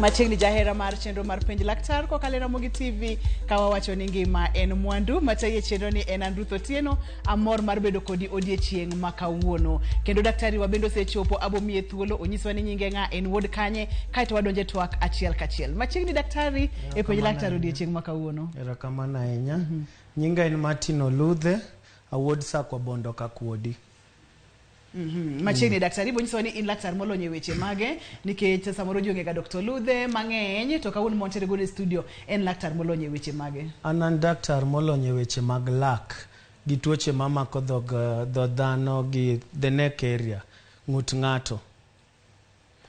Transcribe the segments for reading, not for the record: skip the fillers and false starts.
Machiegni jahera mar chenro mar Penj Laktar kokalo e Ramogi TV ka wawacho ni ngima en mwandu. Matayi e chenro ni en an Ruth Otieno, amor mar bedo kodi odiechieng' ma kawuono. Kendo daktari wa bende osechopo, abo miye thuolo onyiswa ni nyinge ng'a, en wuod kanye, kaeto wadonjo e twak achiel kachiel. Machiegni daktari e Penj Laktar odiechieng' ma kawuono. Erokamano ahinya. Nyinga en Martin Oludhe, awuod Sakwa Bondo Kakuodi. Machiegni daktari ibo nyisowa ni in laktar molony e weche mage nikech samoro ji ong'ega Dr. Ludhe mang'eny to kawuono mwantiere godo e studio en laktar molony e weche mage. An an daktar molony e weche mag lak gi tuoche mamako dhog dho dhano gi the neck area, ng'ut ng'ato.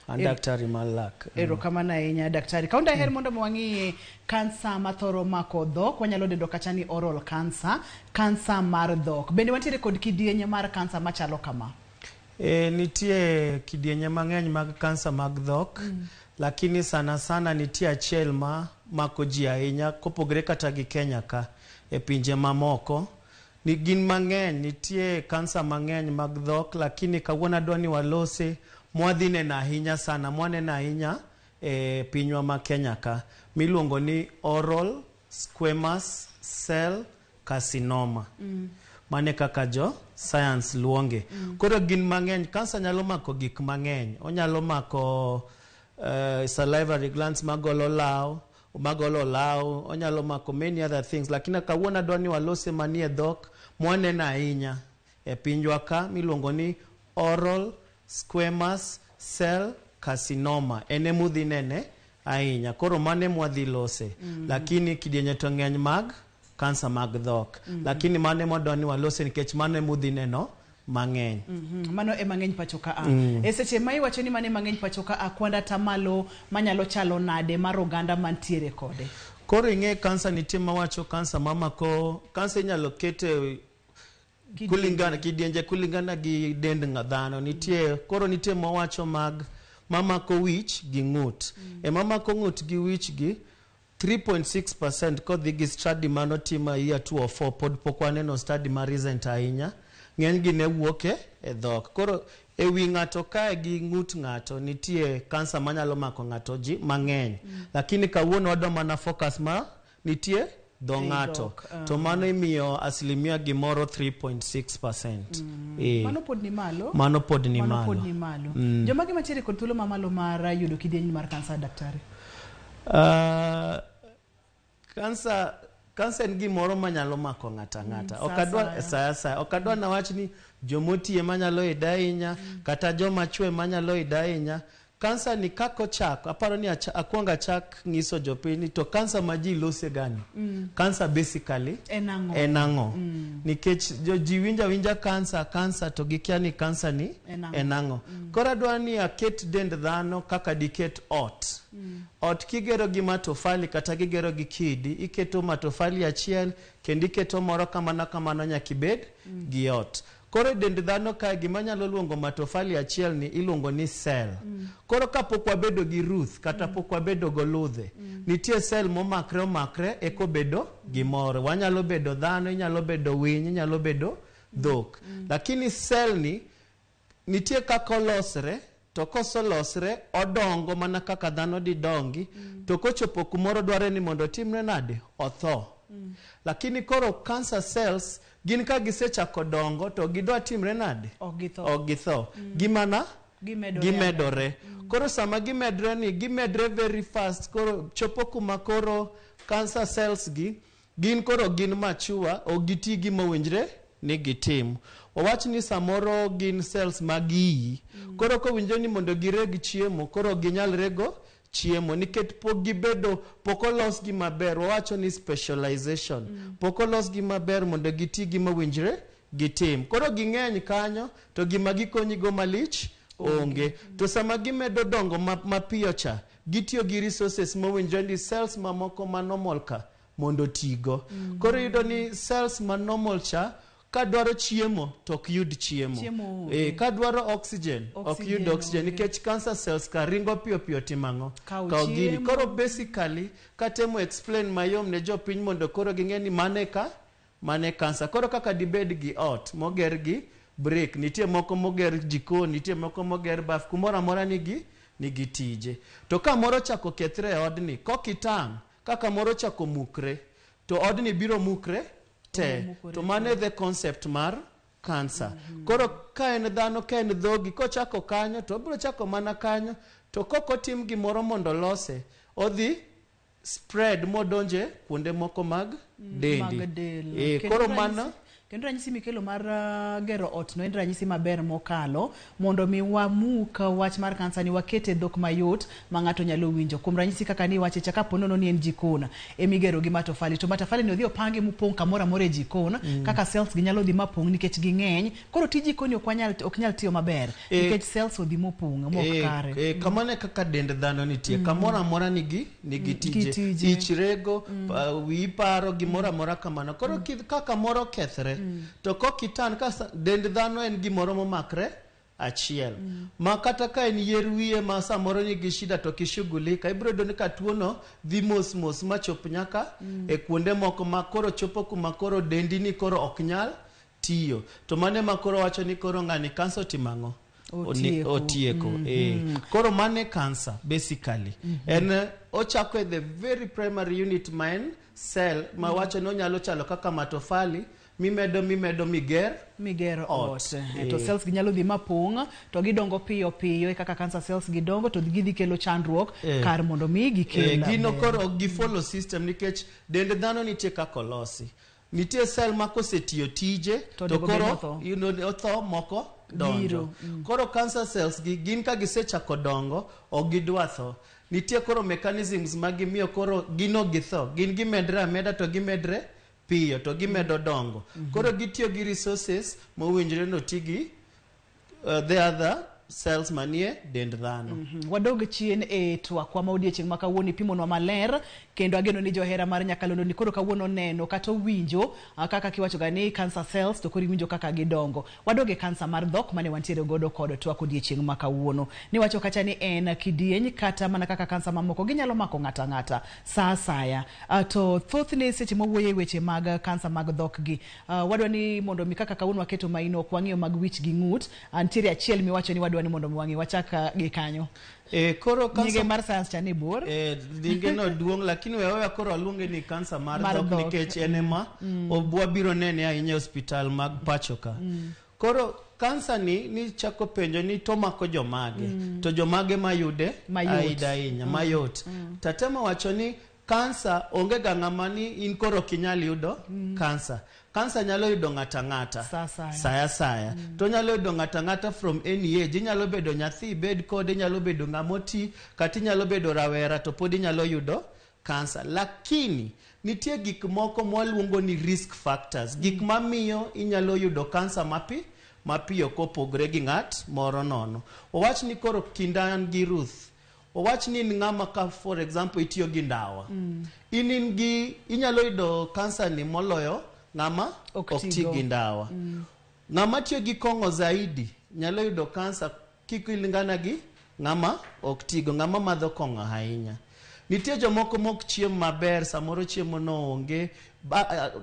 An daktari mar lak. Erokamano ahinya daktari. Kawuono daher mondo mi wang'i kansa mathoro mako dhok, wanyalo dendo kata ni oral cancer, kansa mar dhok. Bende wantiere kod kidienye mar kansa machalo kama? E, nitie kidienye mang'eny mag kansa mag dhok lakini sana sana nitie achiel ma mako ji ahinya kopogre kata gi Kenya ka e pinje mamoko ni gin mang'eny nitie kansa mang'eny mag dhok lakini kawuono adwa ni walose mwadhi neno ahinya sana mwaneno ahinya e pinywa ma Kenya ka miluongo ni oral squamous cell carcinoma. Mane kaka jo science luonge. Koro gin mang'eny, kansa nyalo mako gik mang'eny. Onyalo mako salivary glands magolo law, magolo olaw, onyalo mako many other things. Lakini kawuono adwa ni walose manie dhok mwaneno ahinya e pinywa ka miluongo ni oral squamous cell carcinoma. En emudhi nene ahinya. Koro mano emwadhi lose. Lakini kidienje to ng'eny mag kansa mag dhok. Lakini mano emwadwa ni walose nikech mano emudhi neno mang'eny. Mano ema ng'eny pacho ka a. E seche ma iwacho ni mano ema ng'eny pacho ka a, kwand atamalo manyalo chalo nade mar oganda mantiere kode? Koro ing'e kansa nitie mawacho kansa mamako kansa inyalo ket e kulingana kidienje kulingana gi dend ng'a dhano nitie koro nitie mawacho mag mamako wich gi ng'ut e mamako ng'ut gi wich gi 3.6% kodhi gi study manotim a year 204 pod pok waneno study ma recent ahinya ng'eny gi ne wuok e dhok koro e wi ng'ato kae gi ng'ut ng'ato nitie kansa manyalo mako ng'ato ji mang'eny lakini kawuono wadwa mana focus ma nitie dho Ei ng'ato dhok, ah. to mano imiyo asilimia gimoro 3.6%. Eh, Mano pod ni malo. Mano pod ni Mano malo. pod ni malo. Jomage mantiere kod thuolo mamalo mar yudo kidieny mar kansa daktari? Kansa en gimoro manyalo mako ng'ato ang'ata. Ok Sa adwa asaya. sa asaya. Ok adwa nawach ni jomotie manyalo yude ahinya kata joma chwe manyalo yude ahinya. Kansa ni kaka ochako, aparo ni akwongo achak ng'iso jopiny ni to kansa ma ji lose gani. Kansa basically En ang'o? En ang'o? Nikech jo ji winjo awinja kansa kansa to gikia ni kansa ni En ang'o? en ang'o. Koro adwa ni aket dend dhano kaka diket ot. Ot kigero gi matofali kata gigero gi kidi, iketo matofali achiel kendo iketo moro kamano kamano nyaka ibed gi ot. Koro e dend dhano kae gima nyalo luongo matofali achiel ni iluongo ni cell. Koro kapok wabedo gi Ruth kata pok wabedo go Ludhe, nitie cell momakre omakre eko bedo gimoro. Wanyalo bedo dhano, inyalo bedo winy, inyalo bedo dhok. Lakini cell ni nitie kaka olosre to kosolosre odongo mana kaka dhano didongi to kochopo kumoro dware ni mondo otimre nade otho lakini koro cancer cells gin ka gisechako dongo to gidwa timre nade Ok githo. ok githo gimana Gimedore. gimedore koro sama gimedre ni gimedre very fast koro chopo kuma koro cancer cells gi gin koro gin mature ok giti gima owinjre ni gitim wawach ni samoro gin cells mag iyi koro kowinjre ni mondo gireg chiemo koro ok ginyal rego chiemo nikech pok gibedo pok olosgi maber wawacho ni specialization pok olosgi maber mondo giti gima owinjre gitim koro ging'eny kanyo to gima gikonyigo malich onge to sama gimedo dongo mapiyo cha gitiyo gi resources mowinjre ni cells mamoko ma normal ka mondo otigo koro iyudo ni cells ma normal cha kadwaro chiemo to ok yud chiemo, Chiemo onge. ka dwaro oxygen ok yud Oxygen oxygen onge. nikech cancer cells ka ringo piyo piyo timo ang'o Kawo Kawo gini chiemo. koro basically katemo explain mayom ne jopiny mondo koro ging'e ni mane ka mane kansa koro kaka dibed gi ot moger gi brick nitie moko moger jikon nitie moko moger baf kumoro amora nigi nigi tije. To ka moro ochako kethre e odni, kokitang' kaka moro ochako mukre, to odni biro mukre te. Mukore To mano e the concept mar cancer. Koro ka en dhano, ka en dhogi, kochako kanyo to obiro chako mana kanyo, to kok otim gimoro mondo olose, odhi spread modonje kuonde moko mag dendi. Mag del. Eh, Kendo koro ranyisi- mano Kendo ranyisi mikelo mar gero ot no en ranyisi maber mokalo mondo mi wamuk wach mar kansa ni wakete e dhok mayot ma ng'ato nyalo winjo. Kuom ranyisi kaka ni iwache cha kapo nono ni en jikon emigero gi matofali to matofali ni odhi opangi mopong' kamoro amora e jikon kaka cells gi nyalo dhi mapong' nikech ging'eny. Koro tij jikoni ok wanyal ok nyal tiyo maber nikech cells odhi mopong' mok kare. Kamano e kaka dend dhano nitie. Kamoro amora nigi tije. Tije. Ich rego, wiyi paro, gimoro amora kamano. Koro ka kamoro okethre, to kokitan ka dend dhano en gimoro momakre achiel. Ma kata ka en yier wiye ma samoro nigi shida to kishughulika, ibiro yudo ni ka tuo no dhi mos mos machop nyaka e kuonde moko ma koro chopo kuma koro dendi ni koro ok nyal tiyo. To mano ema koro wacho ni koro ng'ani kansa otimo ang'o? Otieko. Otieko. Koro mano e cancer basically. En ochako e the very primary unit ma en cell ma wacho ni onyalo chalo kaka matofali mimedo mimedo miger migero ot. Ot. To cells gi nyalo dhi mapong' to gidongo piyo piyo e kaka cancer cells gidongo to gidhi kelo chandruok kar mondo mi gikel Gino ber. Koro ok gifollow system nikech dend dhano nitie kaka olosi. Nitie cell ma kosetiyo tije to to onego bed koro ni otho. Otho moko donjo. Biro, Koro cancer cells gi gin ka gisechako dongo ok gidwa tho. Nitie koro mechanisms ma gimiyo koro gin ok githo. Gin gimedre ameda to gimedre piyo to gimedo dongo. Koro gitiyo gi resources mowinjore no ti gi the other cells manie dend dhano. Wadog chien e twakwa ma odiechieng' ma kawuono ipimonwa maler kendo ageno ni johera mar nyakalondo ni koro kawuono neno kata owinjo kaka kiwacho ga ni cancer cells to koro iwinjo kaka gidongo. Wadog e kansa mar dhok mane wantiere godo kod twak odiechieng' ma kawuono. Niwacho kacha ni en kidieny kata mana kaka kansa mamoko ginyalo mako ng'ato ang'ata sa asaya. To thothne seche mawuoyo e weche mag kansa mag dhok gi wadwa ni mondo mi kaka kawuono waketo maino ok wang'iyo mag wich gi ng'ut. Nitiere achiel miwacho ni wadwa ni mondo mi wang'i wachak gi kanyo. Koro Nyinge kansa mar science cha ni bor. Nyinge no duong' lakini we aweya koro aluonge ni kansa mar Mar dhok dhok. Nikech en ema wabiro nene ahinya e osiptal mag pacho ka. Koro kansa ni chako penjo ni to mako jomage to jomage mayude Mayot. Aida ahinya mayot. Tatemo wacho ni kansa onge ga ng'ama ni in koro ok inyal yudo kansa. Kansa nyalo yudo ng'ata ang'ata. Sa asaya. Sa asaya. To nyalo yudo ng'ata ang'ata from any age. Inyalo bedo nyathi ibed kode, inyalo bedo ng'ama oti, kata inyalo bedo rawera to pod inyalo yudo kansa. Lakini nitie gik moko mwaluongo ni risk factors, gik mamiyo inyalo yudo kansa mapiyo kopogre gi ng'at moro nono. Wawach ni koro kinda an gi Ruth. Wawach ni in ng'ama ka for example itiyo gi ndawa. In gi inyalo yudo kansa ni moloyo ng'ama Ok ok ti tigo. gi ndawa. Ng'ama tiyo gi kong'o zaidi nyalo yudo kansa kikilingana gi ng'ama ok tigo, ng'ama madho kong'o ahinya. Nitie jomoko mok chiem maber, samoro chiemo no onge,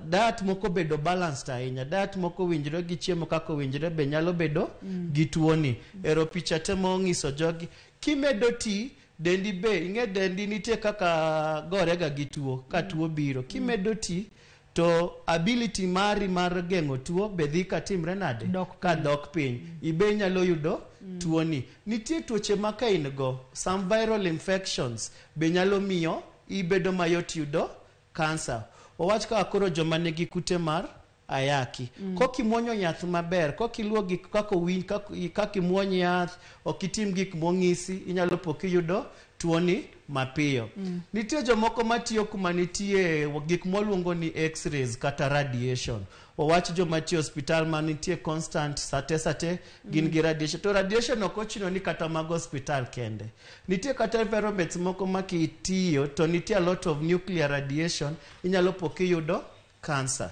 diet moko bedo balanced ahinya, diet moko owinjore gi chiemo kaka owinjore be nyalo bedo gi tuoni. Ero picha temo ng'iso jogi, kimedo ti, dendi be, ing'e dendi nitie kaka gorega gi tuo, ka tuo biro. Kimedo ti, to ability mari mar geng'o tuo be dhi ka timre nade? Dok Ka dok piny. Ibe inyalo yudo tuoni. Nitie tuoche ma ka in go, some viral infections be nyalo miyo ibedo mayot yudo kansa. Wawach kaka koro joma nigi kute mar ayaki. Kokimuonyo yath maber, kokiluwo gik kaka owinj, kaka imuony yath, ok itim gik mong'isi, inyalo po kiyudo tuoni mapiyo. Nitie jomoko matiyo kuma nitie gik mwaluongo ni x-rays kata radiation. Wawach joma tiyo osiptal ma nitie constant sate sate gin gi radiation. To radiation ok ochuno ni kata mag osiptal kende. Nitie kata environments moko ma kitiyo to nitie a lot of nuclear radiation, inyalo po kiyudo cancer.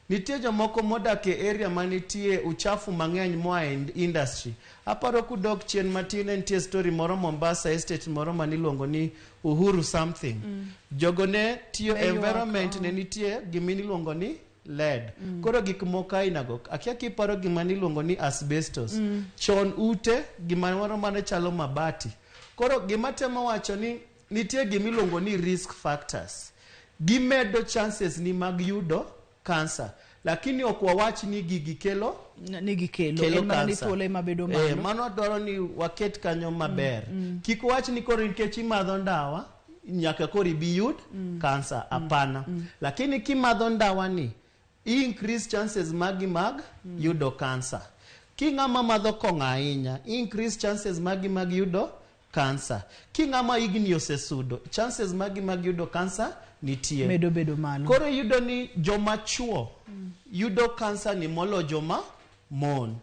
Nitie jomoko modak e area manitie uchafu mang'eny moa e industry. Aparo kudok chien matin ne nitie story moro Mombasa estate moro maniluongo ni Uhuru something. Jogo ne tiyo Ne ywak, environment ne nitie gima iluongo ni lead. Koro gik moko aina go. Akia kiparo gima niluongo ni asbestos. Chon ute gima moro mane chalo mabati. Koro gima temo wacho ni nitie gimiluongo ni risk factors. Gimedo chances ni mag yudo kansa. Lakini ok wawach ni gigi kelo ni gikelo kelo en mana ni kansa. thuolo ema bedo Eh, malo. mano dwaro ni waket kanyo maber. Kik wach ni koro nikech imadho ndawa nyaka koro ibi yud kansa. Hapana. Lakini kimadho ndawa ni i increase chances magi mag yudo kansa. Ki ng'ama madho kong'o ahinya, i increase chances magi mag yudo kansa. Ki ng'ama higni osesudo, chances magi mag yudo kansa nitie. Medo bedo malo. Koro iyudo ni joma chuo yudo kansa ni molo joma mon.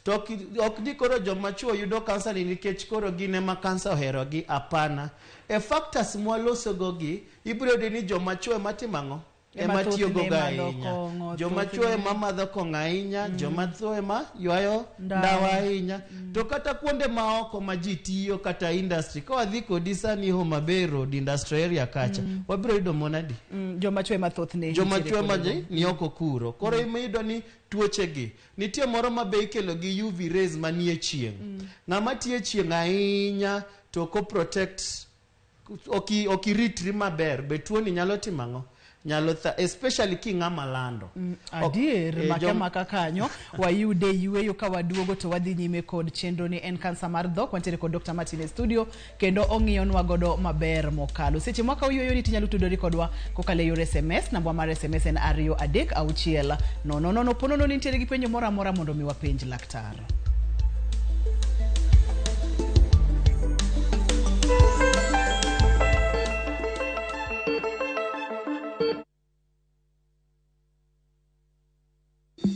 To ok ni koro joma chuo yudo kansa ni nikech koro gin ema kansa oherogi, hapana. E factors mwalosogo gi, ibiro yudo ni joma chuo ema timo ang'o? Ema Ema thothne tiyo gogo madho ahinya. kong'o, Joma thothne- chuo ema madho kong'o ahinya, joma chuo ema ywayo Ndawa. ndawa ahinya. To kata kuonde maoko ma ji tiyo kata industry, ka wadhi kodi sani Homa Bay Road industrial area kacha, wabiro yudo mon adi? Joma chuo ema thothne Joma nitiere chuo ma kuondego. ji ni oko kuro. Koro iyudo ni tuoche gi nitie moro ma be ikelo gi UV rays manie chieng'. Ng'ama tiyo e chieng' ahinya to ok o protect ok iritri maber be tuoni nyalo timo ang'o? Nyalo tha especially ki ng'ama lando. Adier, Eh, make maka kanyo wayude yweyo ka waduogo to wadhi nyime kod chenro ni en kansa mar dhok. Wantiere kod Dr. Martin e studio kendo ong'iyonwa godo maber mokalo. Seche mwakawo yweyo ni tinyalo tudori kodwa kokalo e yor SMS. Namba mar SMS en 23600 00. Ponono nitiere gi penjo moro amora mondo mi wapenj laktar.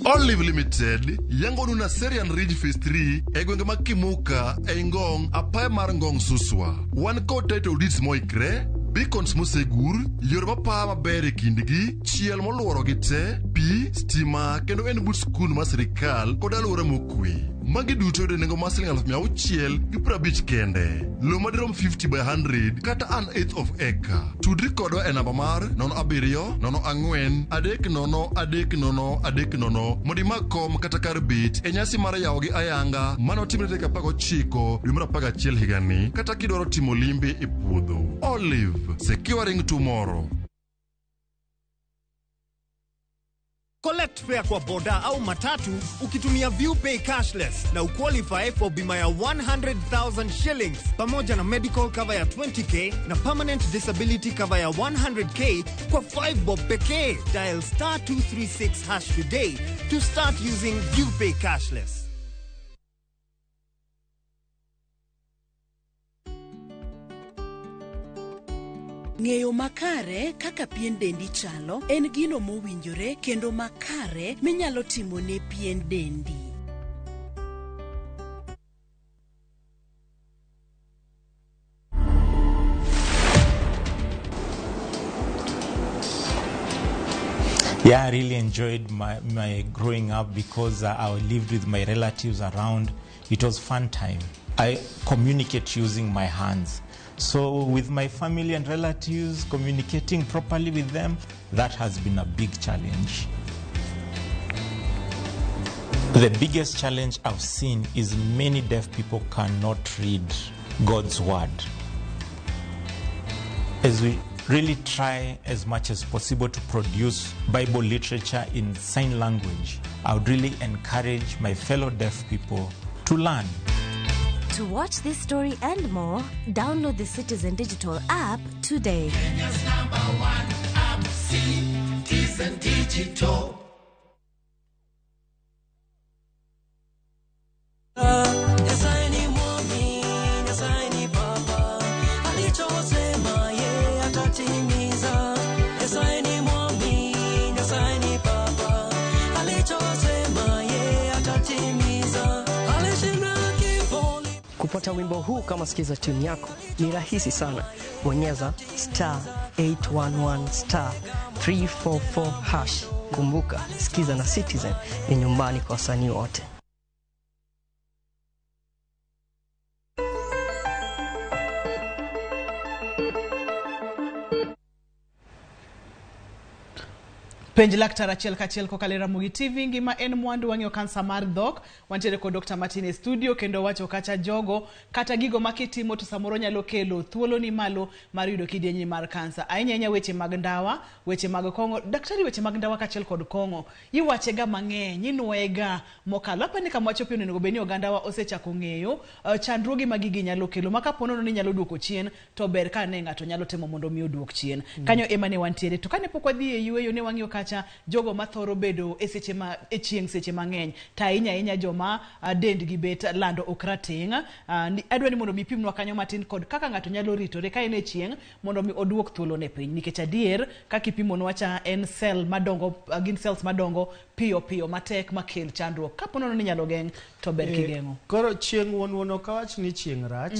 Olive Limited yangonu Naserian Ridge Phase 3 e gwenge mag Kimuka ei Ngong apaya mar Ngong Suswa. Wan kod title deeds moikre, beacons mosegur, yore mapaa maber e kindgi, chiel moluorogi te, pi, stima kendo en but skul mar sirikal kod alwora mokwe. Magi duto yudo e nengo mar siling 650,000 kende. Lowo madirom 50 by 100 kata an eighth of acre. Tudri kodwa e namba mar 07 04 30 30 30 mondo imak kom kata kar bet e nyasi mar yawogi ayanga manotimre tarik 19 dwe mar 11 higani kata kidwaro timo limbe e puodho. Olive, securing tomorrow. Collect fare kwa boda au matatu ukitumia ViewPay cashless na uqualify for bima ya 100,000 shillings pamoja na medical cover ya 20K na permanent disability cover ya 100K kwa 5 bob pekee. Dial star 236 hash today to start using ViewPay cashless. Ng'eyo makare kaka pien dendi chalo en gino mowinjore kendo makare minyalo timo ne pien dendi. Yeah, I really enjoyed my growing up because I lived with my relatives around. It was fun time. I communicate using my hands. So with my family and relatives, communicating properly with them, that has been a big challenge. The biggest challenge I've seen is many deaf people cannot read God's word. As we really try as much as possible to produce Bible literature in sign language, I would really encourage my fellow deaf people to learn. To watch this story and more, download the Citizen Digital app today. Kenya's number one app, Citizen Digital. Nyasaye ni mwami, Nyasaye ni baba, alichosema yeye atatimiza. Nyasaye ni mwami, Nyasaye ni baba, alichosema yeye atatimiza. Alishinda kifo. Kupata wimbo huu kama sikiza tune yako ni rahisi sana. Bonyeza star 811 star 344 hash. Kumbuka, sikiza na Citizen ni nyumbani kwa wasanii wote. Penj laktar achiel kachiel kokalo e Ramogi TV. Ngima en mwandu. Wang'iyo kansa mar dhok. Wantiere kod Dr. Martin e studio kendo wacho kacha jogo kata gigo ma kitimo to samoro nyalo kelo thuolo ni malo mar yudo kidienjni mar kansa. Ahinya ahinya weche mag ndawa, weche mag kong'o. Daktari, weche mag ndawa kaachiel kod kong'o iwache ga mang'eny, inuoye ga mokalo. Apani kama wachopo onego bed ni ogandawa osechako ng'eyo chandruoge ma gigi nyalo kelo ma kapo nono ni nyalo duoko chien to ber ka ne ng'ato nyalo temo mondo mi oduok chien. Kanyo ema ne wantiere. To kane pok wadhi e yueyo ne wang'iyo kacha jogo mathoro bedo e seche ma e chieng' seche mang'eny to ahinya ahinya joma dendgi bet lando ok rateng'. Adwa ni mondo mi ipimnwa kanyo matin kod kaka ng'ato nyalo ritore ka en e chieng' mondo mi oduok thuolo ne piny nikech adier kaka ipimonwa cha en cell madongo, gin cells madongo piyo piyo matek makel chandruok. Kapo nono ni inyalo geng' to ber kigeng'o. Koro chieng' wuon wuon ok awach ni chieng' rach,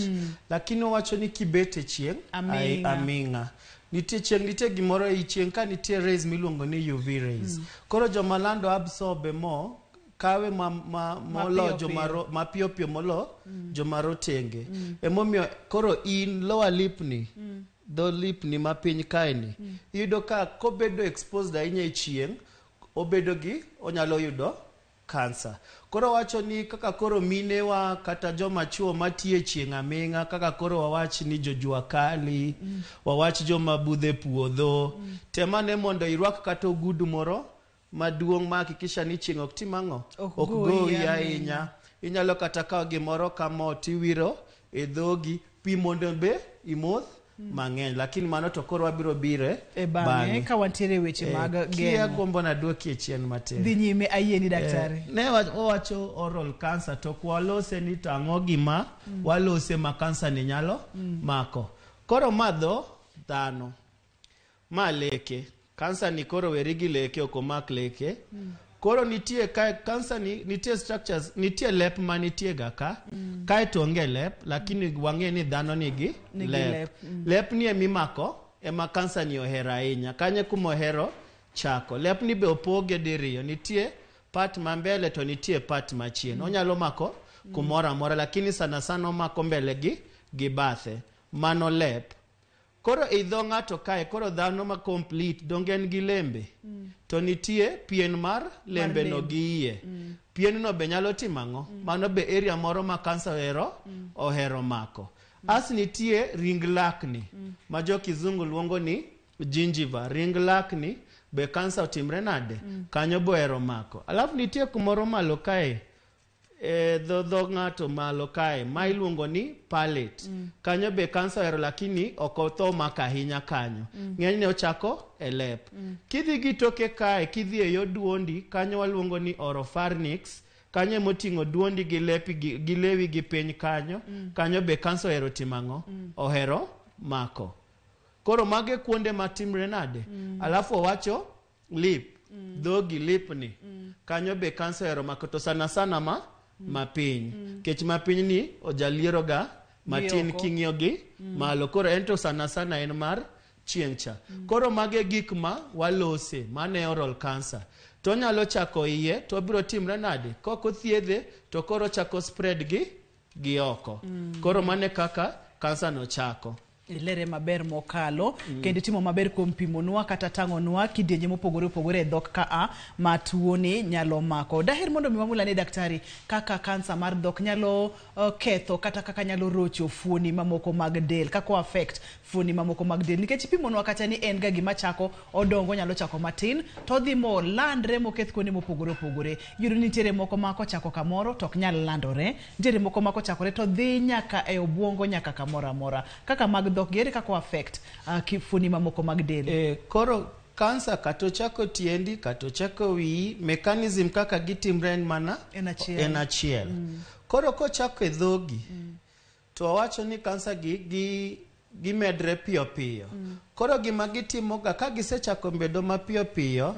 lakini owacho ni kibet e chieng' Aming'a. Aming'a. Nitie chieng', nitie gimoro ei chieng' ka nitie rays miluongo ni UV rays. Koro joma lando absorb mo kawe ma molo Mapiyo joma piyo. Mapiyo piyo molo joma rotenge. Emomiyo koro in lower lip ni, dho lip ni mapiny kae ni, iyudo ka kobedo exposed ahinya e chieng', obedo gi onyalo yudo kansa. Koro wacho ni kaka koro minewa kata joma chuo matiyo e chieng' aming'a, kaka koro wawach ni jojua kali, wawach joma budho e puodho, temane mondo irwak kata ogudu moro maduong' ma hakikisha ni chieng' ok tim ang'o? Ok Ok goyi goyi aming'a. ahinya. Inyalo kata kawo gimoro ka mo tiwiro e dhogi, pi mondo be imoth mang'eny. Lakini mano to koro wabiro bire E bang'e ka wantiere e weche mag Kia geng'o. gombo naduokie chien matin. Dhi nyime ayieni daktari. Ne wawacho oral cancer to ok walose ni to ang'o gima walose ma kansa ni nyalo mako. Koro ma dho dhano, ma leke. Kansa ni koro weri gi leke, ok omak leke. Koro nitie kae kansa ni nitie structures, nitie lep ma nitie ga ka. Kae to onge lep, lakini wang'e ni dhano nigi Nigi lep. lep, Lep ni emimako ema kansa ni ohero ahinya. Kanyo kuma ohero chako. Lep ni be opoge diriyo. Nitie part ma mbele to nitie part machien. Onyalo mako kumoro amora, lakini sana sana omako mbele gi bathe. Mano lep. Koro i dho ng'ato kae, koro dhano ma complete donge en gi lembe. To nitie pien mar lembe no lembe. gi iye. Pien no be nyalo timo ang'o? Mano be area moro ma kansa ohero mako. As nitie ring lakni ma jo kizungu luongo ni gingiva. Ring lakni be kansa otimre nade? Kanyo be ohero mako. Alafu nitie kumoro malo kae e dho ng'ato malo kae ma iluongo ni palate. Kanyo be kansa ohero lakini ok otho mako ahinya kanyo. Ng'enyne ochako e lep. Kidhi gi toke kae, kidhi e yo duondi, kanyo waluongo ni oropharynx. Kanyo emoting'o duondi gi lepi gi lewi gi piny kanyo. Kanyo be kansa ohero timo ang'o? Ohero mako. Koro mage kuonde matimre nade? Alafu owacho lip, dhogi lip ni. Kanyo be kansa ohero mako to sana sana ma mapiny. Kech mapiny ni ojaliero ga matin oko. king'iyo gi malo. Koro en to sana sana en mar chieng' cha. Koro mage gik ma walose, mane oral cancer. To onyalo chako iye, to obiro timre nade? Kok othiedhe, to koro ochako spread gi oko. Koro mane kaka kansa no chako. Ilere maber mokalo kendo itimo maber kuom pimonwa kata tang'onwa kidienje mopogore opogore e dhok ka a ma tuoni nyalo mako. Daher mondo mi wamul ane daktari kaka kansa mar dhok nyalo ketho kata kaka nyalo rocho fuoni mamoko mag del, kaka o affect fuoni mamoko mag del, nikech ipimonwa kata ni en ga gima chako odongo, nyalo chako matin to odhi molandre moketh kuonde mopogore opogore. Iyudo ni nitiere moko ma kochako kamoro to ok nyal landore, nitiere moko ma kochakore to dhi nyaka e obuongo nyaka kamoro amora. Kaka mag dhok gi ere kaka o affect fuoni mamoko mag del? Koro kansa kata ochako tiendi kata ochako wiyi, mechanism kaka gitimre en mana En achiel. En achiel. Koro kochako e dhogi, to wawacho ni kansa gi gimedre piyo piyo. Koro gima gitimo ga ka gisechako bedo mapiyo piyo,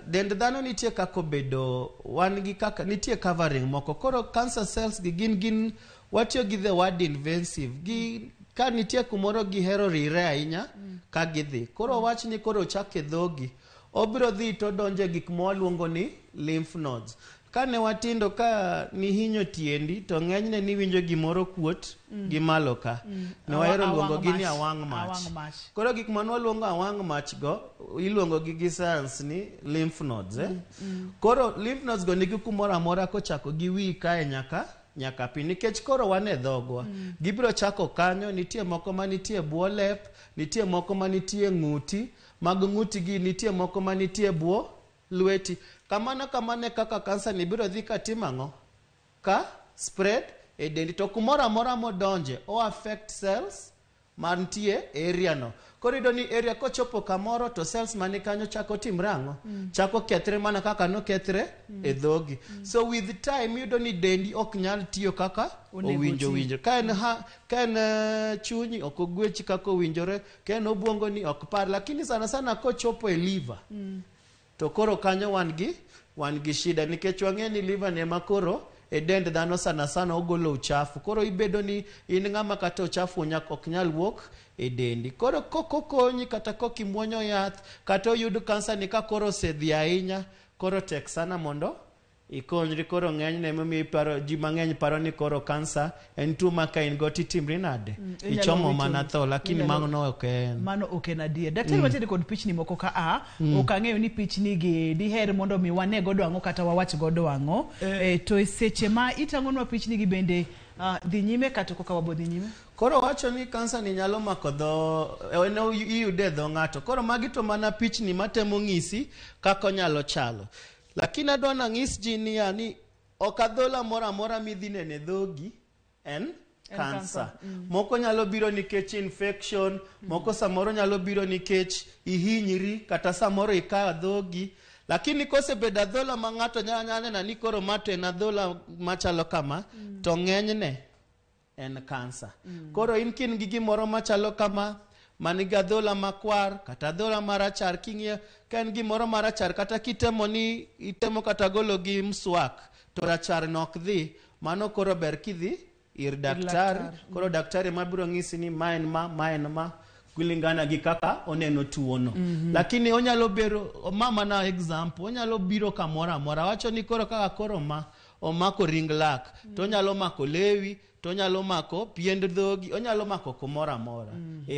dend dhano nitie kaka obedo, wan gi kaka nitie covering moko. Koro cancer cells gi gin watiyo gi the word invasive. Gi ka nitie kumoro gihero rire ahinya ka gidhi. Koro wach ni koro ochak e dhogi, obiro dhi to odonjo e gik ma waluongo ni lymph nodes. Kane watindo ka nihinyo tiendi to ng'enyne niwinjo gimoro kuot gi malo ka. Ne wahero luongo gi ni awang' mach. Awang' mach. Koro gik mane waluongo awang' mach go iluongo gi gi science ni lymph nodes. Eh? Koro lymph nodes go nigi kumoro amora kochako gi wiyi kae nyaka nyaka piny nikech koro wan e dhogwa. Gibiro chako kanyo, nitie moko manitie bwo lep, nitie moko manitie ng'uti, mag ng'uti gi nitie moko manitie bwo lweti. Kamano kamano e kaka kansa ni biro dhi ka timo ang'o? Ka spread e dendi. To kumoro amora modonje, o affect cells mantie e area no. Koro iyudo ni area kochopo kamoro to cells mani kanyo chako timre ang'o? Chako kethre mana kaka nokethre e dhogi. So with time iyudo ni dendi ok nyal tiyo kaka Onego owinjo oti. winjo. Ka en, ha, ka en chunyi ok ogwechi kaka owinjore, ka en obwongo ni ok par. Lakini sana sana kochopo e liver, to koro kanyo wan gi shida nikech wang'e ni liver ni ema koro e dend dhano sana sana ogolo uchafu. Koro ibedo ni in ng'ama kata uchafu ok nyal wuok e dendi. Koro kokonyi kata kokimuonyo yath kata oyud kansa ni ka koro osedhi ahinya, koro tek sana mondo ikonyri. Koro ng'enyne emomiyo iparo ji mang'eny paro ni koro kansa en tuo ma ka in go titimri nade, Inyalo ichomo wito- mana tho, lakini mano ok en. Mano ok en adier. Daktari, wantiere kod pichni moko ka a ok ang'eyo ni pichni gi diher mondo mi wane godo ang'o kata wawach godo ang'o. To e seche ma itang'onwa pichni gi bende dhi nyime kata koka wabo dhi nyime. Koro wacho ni kansa ni nyalo mako dho, en iyude e dho ng'ato. Koro magi to mana pichni matemo ng'isi kaka onyalo chalo. Lakini adwa nang'is ji niya ni ok adhola moro amora midhi neno e dhogi en En kansa. kansa. Moko nyalo biro nikech infection, moko samoro nyalo biro nikech ihinyri kata samoro ikayo dhogi. Lakini kosebedo adhola ma ng'ato nyalo nyalo neno ni koro ma to en adhola machalo kama, to ng'enyne en kansa. Koro in kin gi gimoro machalo kama man gi adhola makwar kata adhola marachar king'iyo ka en gimoro marachar kata kitemo ni itemo kata golo gi mswak to rachar no ok dhi, mano koro ber kidhi ir daktari. Laktar. Koro daktari mabiro ng'isi ni ma en ma, ma en ma kulingana gi kaka oneno tuono. Lakini onyalo bero ma mana example, onyalo biro kamoro amora. Wacho ni koro kaka koro ma omako ring lak, to onyalo mako lewi, to onyalo mako piend dhogi, onyalo mako kumoro amora.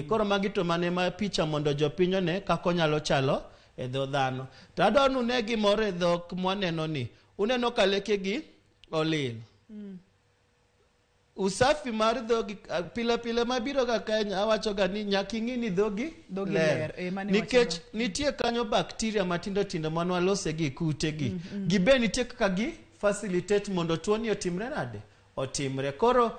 Koro magi to mane ma picha mondo jopiny one kaka onyalo chalo e dho dhano. To adwa ni une gimoro e dhok mwaneno ni. Uneno ka lekegi olil. Usafi mar dhogi pile pile mabiro ga Kenya awacho ga ni nyaka ing'i ni dhogi Dhogi ler. ler, mano Nikech iwacho. nitie kanyo bacteria matindo tindo manwalose gi kute gi. Gibe nitie kaka gi facilitate mondo tuo ni otimre nade? Otimre. Koro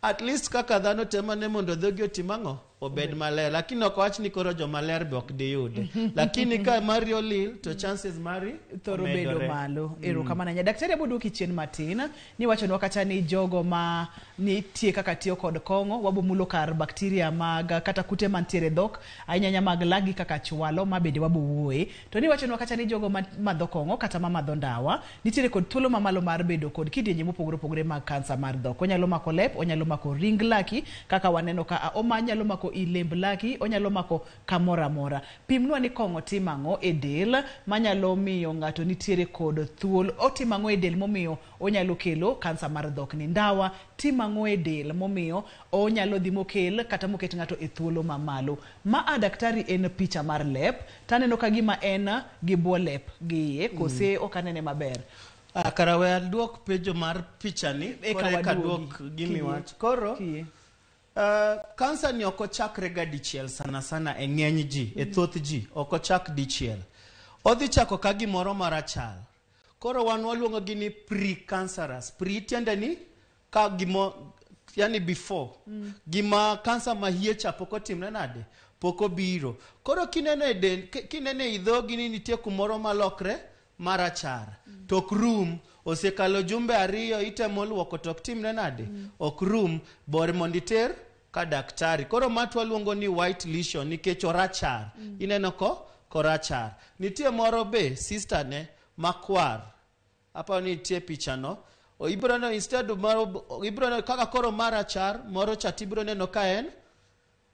at least kaka dhano temane mondo dhogi otim ang'o? Obed maler. Lakini ok wach ni koro joma ler be ok diyude. Lakini ka mari olil to chances mari thoro bedo omedore. malo. Erokamano ahinya. Daktari, abo duoki chien matin. Niwachonwa kata ni jogo ma nitie kaka tiyo kod kong'o, wabo mulo kar bakteria mag kata kute mantiere e dhok, ahinya ahinya mag lagi kaka chwalo, ma bende wabo wuoye. To niwachonwa kata ni jogo ma madho kong'o kata ma madho ndawa nitiere kod thuolo mamalo mar bedo kod kidienje mopogore opogore mag kansa mar dhok. Onyalo mako lep, onyalo mako ring laki kaka waneno ka oma nyalo mako i lemb laki, onyalo mako kamoro amora. Pimnwa ni kong'o timo ang'o e del manyalo miyo ng'ato nitiere kod thuolo, otimo ang'o e del momiyo onyalo kelo kansa mar dhok ni. Ndawa timo ang'o e del momiyo onyalo dhi mokel kata moket ng'ato e thuolo mamalo. Ma a daktari en picha mar lep, taneno ka gima en gi bwo lep gi iye, kose ok anene maber? Ah, kara we aduok penjo mar picha ni Eka koro eka waduogi. aduok gimiwacho. Koro Kiyie. Kansa ni ok ochakre ga dichiel sana sana e ng'eny ji, e thoth ji ok ochak dichiel. Odhi chako ka gimoro marachar. Koro wan waluongo gi ni pre-cancerous. Pre tiende ni ka gimo, yani before. Gima kansa ma hie cha pok otimre nade? Pok obiro. Koro kineno e del, kineno e dhogi ni nitie kumoro malokre marachar. To ok rum, osekalo jumbe 2 itemo luoko to ok timre nade? Ok rum, bor mondo iter ka daktari. Koro ma to waluongo ni white lesion nikech orachar. Ineno ko korachar. Nitie moro be sister ne makwar. Aparo ni nitie picha no. O ibiro neno instead mar ibiro neno kaka koro marachar moro cha tibiro neno ka en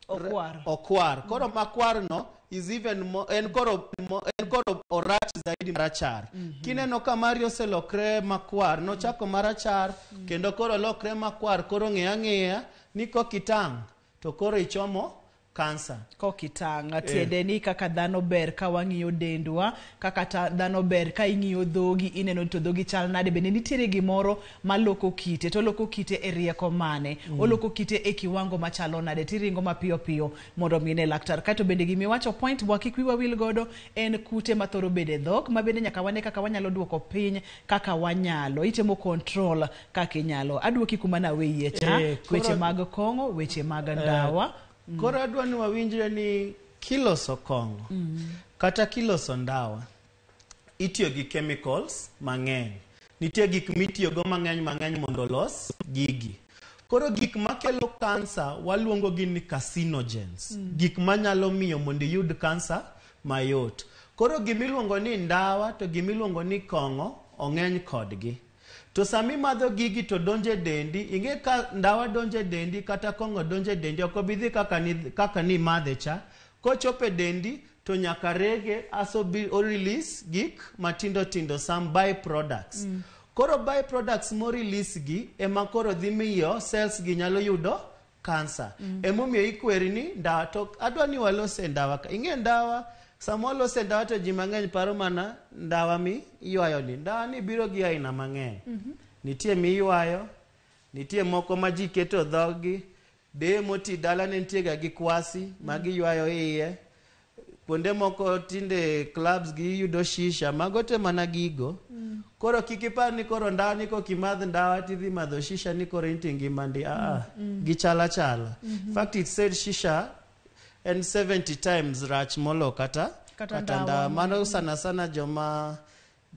Okwar. Okwar. Koro makwar no is even more, en koro en koro orach zaidi marachar. Kineno ka mari oselokre makwar, nochako marachar kendo koro lokre makwar, koro ng'e ang'eya ni kokitang' to koro ichomo kansa. Kokitang' tiende ni kaka dhano ber ka wang'iyo dendwa, kaka dhano ber ka ing'iyo dhogi, ineno ni to dhogi chal nade, bende nitiere gimoro maloko kite, to oloko kite e rieko mane, oloko kite e kiwango machalo nade, tiringo mapiyo piyo mondo mi ine laktar. Kaeto bende gimiwacho point wa kik wiwa wil godo en kute mathoro bedo e dhok, ma bende nyaka wane kaka wanyalo duoko piny kaka wanyalo, itemo control kaka inyalo. Aduoki kuma naweyie cha, weche mag kong'o, weche mag ndawa. Koro adwa ni wawinjre ni kiloso kong'o kata kiloso ndawa itiyo gi chemicals mang'eny. Nitie gik mitiyogo mang'eny mang'eny mondo olos gigi. Koro gik makelo kansa waluongo gi ni carcinogens. Gik manyalo miyo mondo iyud kansa mayot. Koro gimiluongo ni ndawa to gimiluongo ni kong'o ong'eny kodgi. To sami madho gigi to donjo e dendi, ing'e ka ndawa donjo e dendi kata kong'o donjo e dendi, ok obi dhi kaka ni madhe cha. Kochopo e dendi to nyaka rege aso bi o release gik matindo tindo, some byproducts. Koro byproducts mo release gi ema koro dhi miyo cells gi nyalo yudo kansa. Emomiyo ikweri ni ndawa to adwa ni walose ndawa ka. Ing'e ndawa, sama walose ndawa to ji mang'eny paro mana ndawa mi iywayo ni. Ndawa ni biro gi aina mang'eny. Nitie miywayo, nitie moko ma ji keto dhoggi, deye moti dala ne nitie ga gi kwasi ma giywayo iye. Kuonde moko tinde clubs gi yudo shisha, mago te mana gigo. Koro kik ipar ni koro ndawa ni kokimadh ndawa tidhi madho shisha ni koro intie ngima ndi. Gichal achala. In fact it said shisha en 70 times rach molo kata ndawa. Mano sana sana joma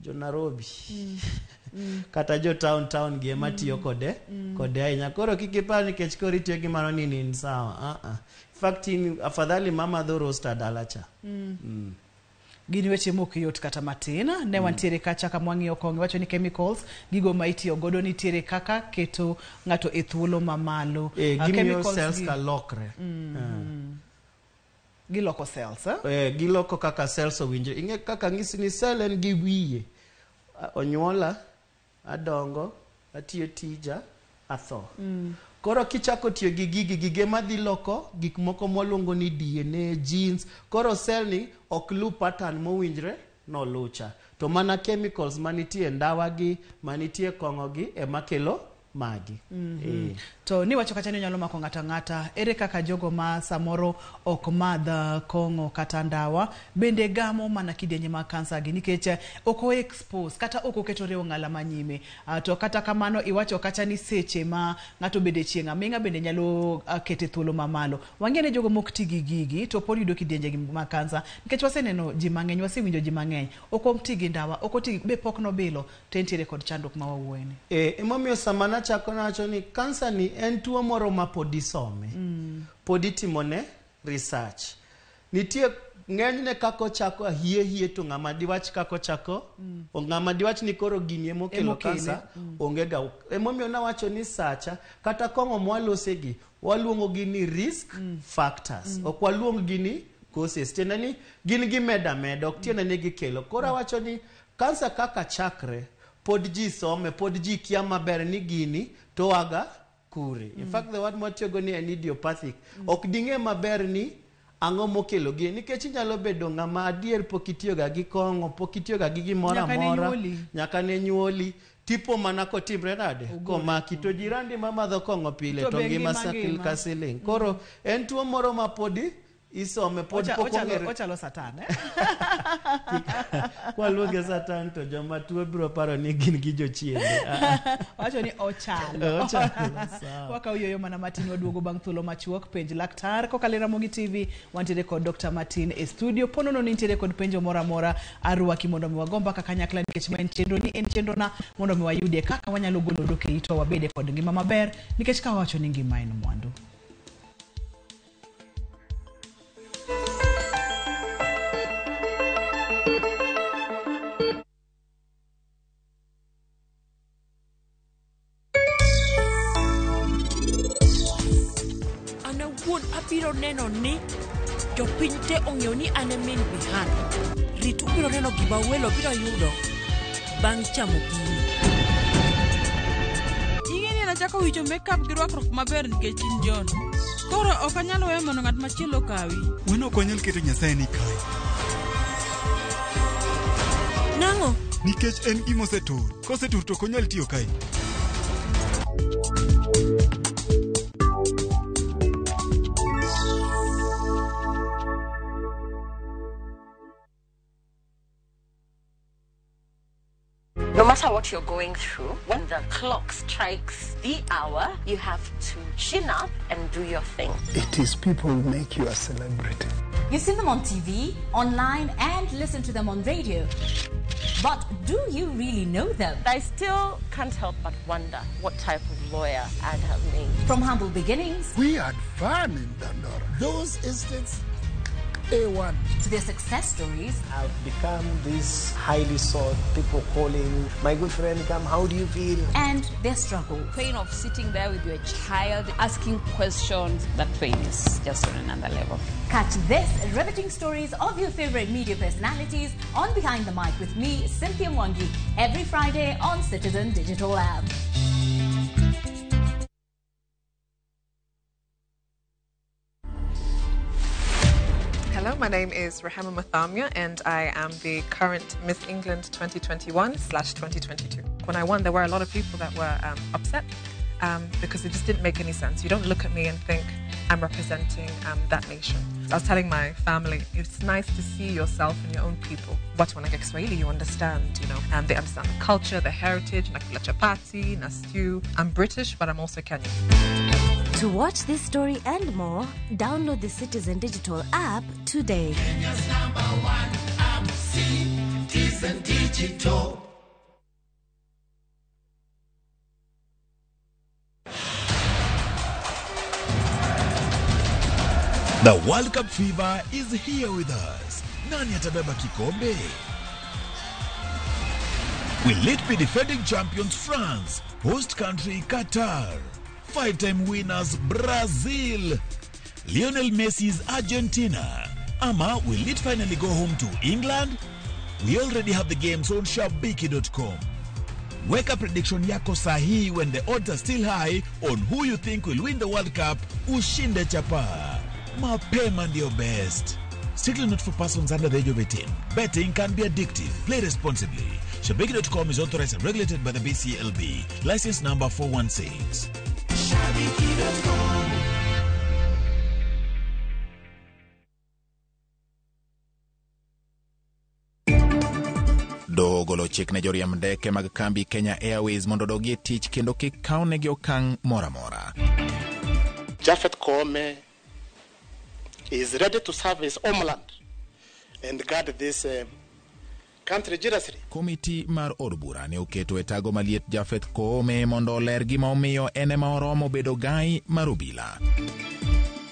jo Nairobi kata jo town gi ema tiyo kode kode ahinya. Koro kik ipar nikech koro itiyo gi mano ni in sawa. In fact in afadhali mama dho roster dala cha. Gin weche mok yot kata matin. Ne wantiere kacha kama wang'iyo kong'o, iwacho ni chemicals gigo ma itiyo godo nitiere kaka keto ng'ato e thuolo mamalo. Gimiyo cells ka lokre. Giloko cells, Giloko kaka cells owinjore. Ing'e kaka ng'isi ni cell en gi wiye. Onyuola, adongo, atiyo tija, atho. Koro kichako tiyo gi gigi, gige madhi loko gik moko mwaluongo ni DNA, genes. Koro cell ni ok luw pattern mowinjre nolucha. To mana chemicals manitie ndawa gi, manitie kong'o gi ema kelo magi. To niwacho kacha ni onyalo mako ng'ato ang'ata. Ere kaka jogo ma samoro ok madh kong'o kata ndawa bende gamo mana kidienje mag kansa gi, nikech ok o expose kata ok oketore ong'ala manyime. To kata kamano iwacho kacha ni seche ma ng'ato bede chieng' aming'a bende nyalo kete thuolo mamalo. Wang'e ni jogo mok ti gi gigi to pod yudo kidienje mag kansa, nikech waseneno ji mang'eny, wasewinjo ji mang'eny ok ti gi ndawa, ok oti be pok nobilo to entiere kod chandruok ma wawuoyeni. Emomiyo sama nachako nawacho ni kansa ni en tuo moro ma pod isome. Pod itimone research. Nitie ng'enyne kaka ochako hie hie to ng'ama diwach kaka ochako, ng'ama diwach ni koro gini emokelo kansa, onge ga. Emomiyo nawacho ni sacha kata kong'o mwalose gi waluongo gi ni risk factors. Ok waluong gi ni causes. Tiende ni gin gimeda meda, ok tiende ni gikelo. Koro awacho ni kansa kaka chakre pod ji some, pod ji kia maber ni gini to waga kure. In fact the word mwatiyogo ni en idiopathic. Ok ding'e maber ni ang'o mokelo gini, nikech inyalo bedo ng'ama adier pok itiyoga gi kong'o, pok itiyoga gi gimoro amora, nyaka ne nyuoli, tipo mana kotimre nade komaki. To jirandi mamadho kong'o pile to ngima sakil ka siling. Koro en tuo moro ma podi isome, pod pok ong'ere. Ochalo satan, Kwaluonge satan to joma tuo biro paro ni gin gi jochiende. Wacho ni ochalo. Wakawo yueyo mana matin, waduogo bang' thuolo machuok. Penj laktar kokalo e Ramogi TV. Wantiere kod Dr. Martin e studio. Ponono nitiere kod penjo moro amora, arwaki mondo mi wago mbaka kanyakla, nikech ma en chenro ni en chenro na mondo mi wayudie kaka wanyalo golo dhok e itwa wabede kod ngima maber, nikech ka wawacho ni ngima en mwandu. Abiro neno ni jopiny te ong'eyo ni an e min Bihan. Rit ubiro neno gima welo biro yudo bang' chamo gini. Ing'e ni nachako wicho makeup gi rwakruok maber nikech in John. Koro ok anyal weyo mondo ng'at machielo okawi. Wan ok wanyal keto Nyasaye ni kae. Nang'o? Nikech en gima osetur. Kosetur to ok onyal tiyo kae. No matter what you're going through, when the clock strikes the hour, you have to chin up and do your thing. It is people who make you a celebrity. You've seen them on TV, online, and listen to them on radio. But do you really know them? I still can't help but wonder what type of lawyer I'd have made. From humble beginnings. We had fun in Dandora. Those estates, A1. To their success stories. I've become this highly sought, people calling, my good friend, come, how do you feel? And their struggle. Pain of sitting there with your child, asking questions, that pain is just on another level. Catch this riveting stories of your favorite media personalities on Behind the Mic with me, Cynthia Mwangi, every Friday on Citizen Digital App. Hello, my name is Rehema Muthamia and I am the current Miss England 2021/2022. When I won, there were a lot of people that were upset because it just didn't make any sense. You don't look at me and think I'm representing that nation. I was telling my family, it's nice to see yourself and your own people. But when I get Kiswahili, you understand, you know, and they understand the culture, the heritage, nakula chapati, na stew. I'm British, but I'm also Kenyan. To watch this story and more, download the Citizen Digital app today. Kenya's number one app, Citizen Digital. The World Cup fever is here with us. Nani atabeba kikombe? Will it be defending champions France, host country Qatar, five-time winners Brazil, Lionel Messi's Argentina, ama will it finally go home to England? We already have the games on shabiki.com. Weka prediction yako sahihi when the odds are still high on who you think will win the World Cup. Ushinde chapa. Mapema ndio best. Strictly not for persons under the age of 18. Betting can be addictive. Play responsibly. Shabiki.com is authorized and regulated by the BCLB. License number 416. Shabiki.com. Doho ogolo chik ne joriemb ndeke mag kambi Kenya Airways mondo odogi e tich kendo kik kawnegi okang' moro amora. Japhet Koome is ready to serve his homeland and guard this country jealously. Komiti mar od bura ne oketo e tago maliet Japhet Koome mondo oler gima omiyo en ema oromo bedo gai mar obila.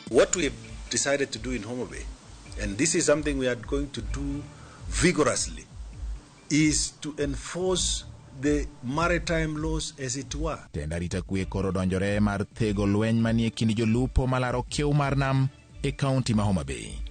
What we've decided to do in Homa Bay, and this is something we are going to do vigorously, is to enforce the maritime laws as it were. Tend arita kwe koro donjore mar thego lweny manie kind jolupo malaro kiew mar nam e kaunti ma Homa Bay.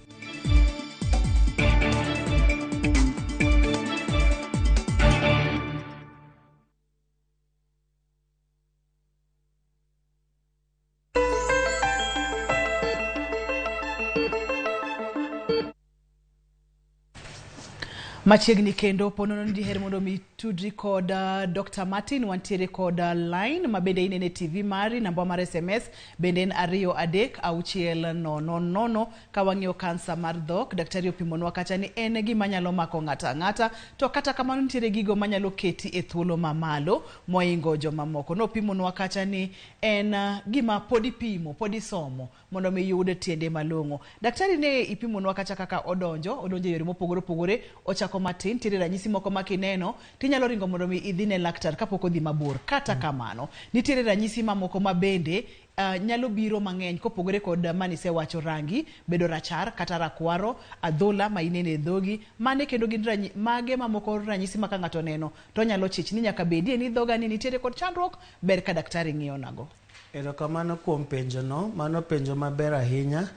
Machiegni kendo ponono ni diher mondo mi tudri kod Dr. Martin, wantiere kod line ma bende inene TV mari, namba mar SMS bende en 2 3 6 0 0. Ka wang'iyo kansa mar dhok, daktari opimonwa kacha ni en gima nyalo mako ng'ato ang'ata, to kata kamano nitiere gigo manyalo keti e thuolo mamalo moingo jomamoko. Nopimonwa kacha ni en gima pod ipimo, pod isomo mondo mi yud tiende malong'o. Daktari ne ipimonwa kacha kaka odonjo e yore mopogore opogore, ochako matin, nitiere ranyisi moko ma kineno tinyalo ringo mondo mi idhi ne laktar kapok odhi mabor. Kata kamano nitiere ranyisi mamoko ma bende nyalo biro mang'eny kopogore kod manisewacho, rangi bedo rachar kata rakwaro, adhola ma inene e dhogi, mane kendo gin mage mamoko ranyisi ma ka ng'ato oneno to nyalo chich ni nyaka bedie ni dhoga ni nitiere kod chandruok, ber ka daktari ng'iyo nago. Erokamano kuom penjo no, mano penjo maber ahinya.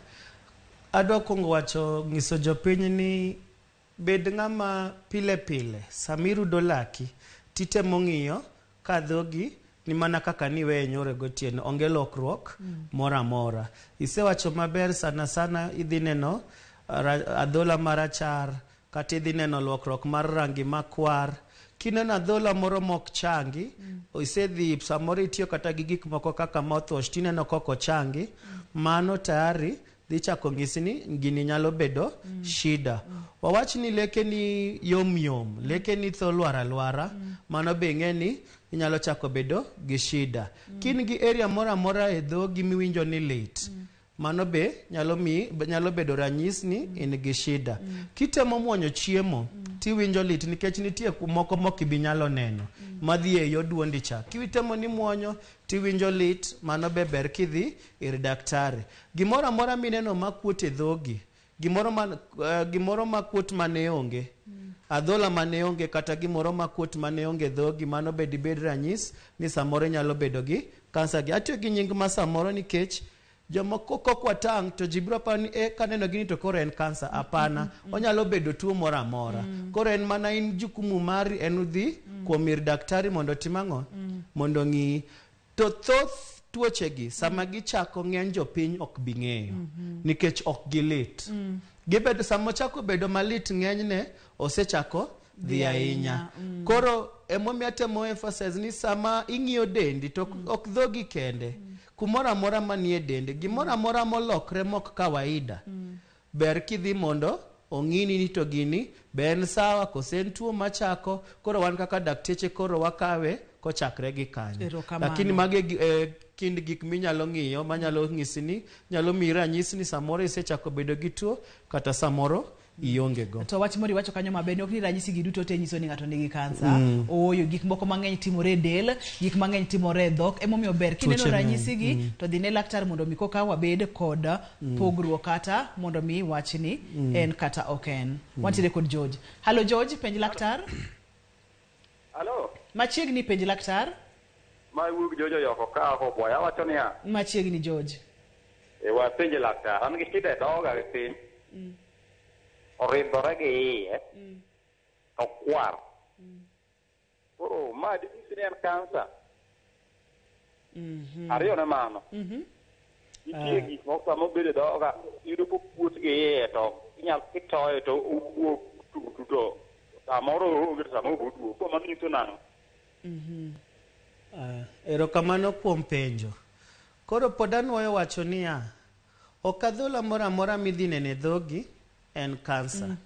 Adwa kuongo wacho nyiso jopiny ni bed ng'ama pile pile sama irudo laki titemo ng'iyo ka dhogi ni mana kaka niweye nyoro gotieno, onge lokruok moro amora. Isewacho maber sana sana idhi neno adhola marachar kata idhi neno lokruok mar rangi makwar. Kineno adhola moro mok changi, isedhi samoro itiyo kata gi gik moko kaka mouthwash tineno kok ochangi, mano tayari dhi chako nyisi ni gini nyalo bedo shida. Wawach ni leke ni yom yom, leke ni tho lwar alwara, mano be ing'e ni inyalo chako bedo gi shida. Kin gi area moro amora e dhogi miwinjo ni lit, mano be nyalo mi nyalo bedo ranyis ni in gi shida. Kitemo muonyo chiemo tiwinjo lit nikech nitie moko mok ibi nyalo neno madhi e yo duondi cha. Kitemo ni muonyo tiwinjo lit, mano be ber kidhi ir daktari. Gimoro amora mineno makuot e dhogi, gimoro makuot mane onge, adhola mane onge kata gimoro makuot mane onge e dhogi, mano be dibed ranyis ni samoro inyalo bedo gi kansa gi. Atiyo gi nying ma samoro nikech jomoko kok watang' to ji biro paro ni kaneno gini to koro en kansa. Hapana, onyalo bedo tuo moro amora. Koro en mana in jukumu mari en udhi kuom ir daktari mondo otim ang'o? Mondo ong'iyi. To thoth tuochegi sama gichako ng'eny jopiny ok bi ng'eyo nikech ok gilit. Gibedo sama ochako bedo malit ng'enyne osechako dhi ahinya. Koro emomiyo atemo emphasize ni sama ing'iyo dendi to ok dhogi kende. Kumoro amora manie dendi, gimoro amora molokre mok kawaida, ber kidhi mondo ong'ini ni to gini be en sawa kose en tuo machako. Koro wan kaka dakteche koro wakawe kochakre gi kanyo. Erokamano. Lakini magi kind gik minyalo ng'iyo manyalo nyisi ni nyalo miyi ranyisi ni samoro isechako bedo gi tuo kata samoro ionge go. To wach moro iwacho kanyo maber ni ok ni ranyisi gi duto te nyiso ni ng'ato nigi kansa. Ooyo, gik moko mang'eny timore e del, gik mang'eny timore e dhok, emomiyo ber kineno Tuoche mang'eny. ranyisi gi to dhi ne laktar mondo mi koka wabed kod pogruok kata mondo mi wach ni en kata ok en. Wantiere kod George. Hallo George, penj laktar. Halo, Machiegni penj laktar. ma wuok George Oyoko ka oko Boya awacho niya, Machiegni George. e wapenje laktar, an gi shida e dhoga gi piny, oridhore gi iye, to kwar. Koro ma dinyisi ni en kansa. Ariyo ne mano, nitie gik moko sama obedo e dhoga, iyudo kokuot gi iye to inyal kitoye to owuok tutu to samoro oonge to samoro be oduogo. Koro mano nyiso nang'o? Erokamano kuom penjo. Koro pod anuoyo wacho niya, ok adhola moro amora midhi neno e dhogi en kansa.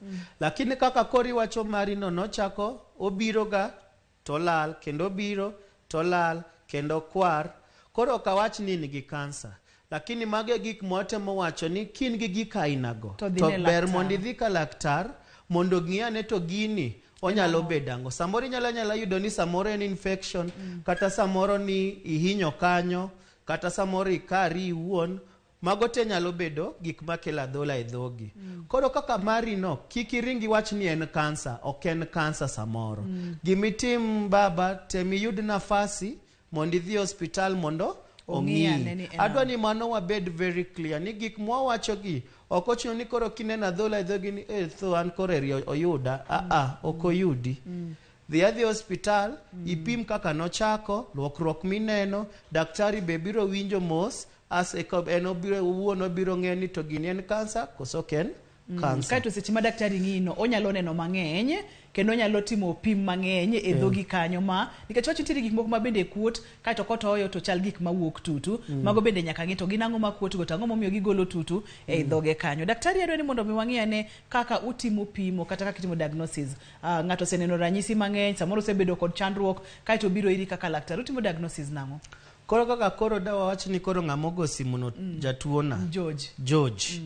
Lakini kaka koro iwacho mari no nochako obiro ga to lal kendo obiro to lal kendo kwar. Koro ok awach ni in gi kansa. Lakini mago e gik mwatemo wacho ni kin gi gik ainago To dhi to ne ber laktar. mondo idhi ka laktar mondo ong'i ane to gini onyalo bedo ang'o. Samoro inyalo anyala yudo ni samoro en infection, kata samoro ni ihinyo kanyo, kata samoro ikari iwuon. Mago te nyalo bedo gik makelo adhola e dhogi. Koro kaka mari no, kik iring iwach ni en kansa, ok en kansa samoro. Gimitim baba, tem iyud nafasi mondo idhi e osiptal mondo Ong'i ane ong'i. ni en Adwa ang'o. ni mano wabed very clear ni gik mwawacho gi ok ochuno ni koro kineno adhola e dhogi ni tho an koro eri oyuda. Ok oyudi. Dhi adhi e osiptal, ipim kaka nochako, lokruok mineno, daktari be biro winjo mos as en obiro owuon obiro ng'eyo ni to gini en kansa koso ok en kansa. Kaeto seche ma daktari ng'iyi no, onyalo neno mang'eny kendo onyalo timo pim mang'eny e dhogi kanyo ma nikech wach nitiere gik moko ma bende kuot kaeto kotoyo to chal gik mawuok tutu. Mago bende nyaka ng'i to gin ang'o makuot go to ang'o momiyo gigolo tutu e dhoge kanyo. Daktari adwa ni mondo mi wang'i ane kaka utimo pimo kata kaka itimo diagnosis. Ng'ato oseneno ranyisi mang'eny, samoro osebedo kod chandruok kaeto obiro iri kaka laktar. Utimo diagnosis nang'o? Koro kaka koro dawa wach ni koro ng'ama ogo simu no jatuo na. George. George.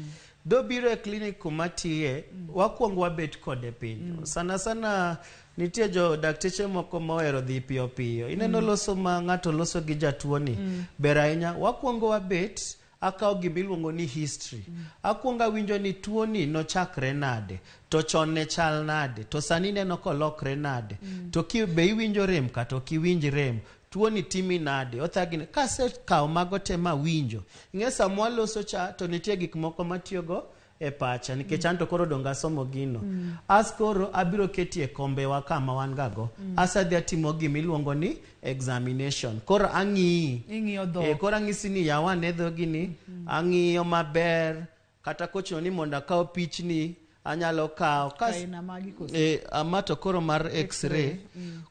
Dobiro e klinik kuma tiye, wakwongo wabet kode piny. Sana sana nitie jo dakteche moko mohero dhi piyo piyo. Ineno loso ma ng'ato loso gi jatuo ni ber ahinya. Wakwongo wabet, akawo gima iluongo ni history. Akwongo awinjo ni tuo ni nochakre nade, to chon ne chal nade, to sani ineno kolokre nade, to be iwinjo rem kata ok iwinj rem. Tuo ni timi nade? Othagi nade? Kasekawo mago te mawinjo. Ing'e sama waloso cha to nitie gik moko matiyogo e pacha nikech anto koro donge asomo gino. As koro abiro keti e kombewa kama wan ga go. As adhi atimo gimiluongo ni examination. Koro ang'iyi. Ing'iyo dhok. Eh, koro ang'isi ni yaw ane dhogi ni, ang'iyo maber, kata kochuno ni mondo akaw pichni, anyalo kawo. Kaina magi koso? Eh, ama to koro mar x-ray.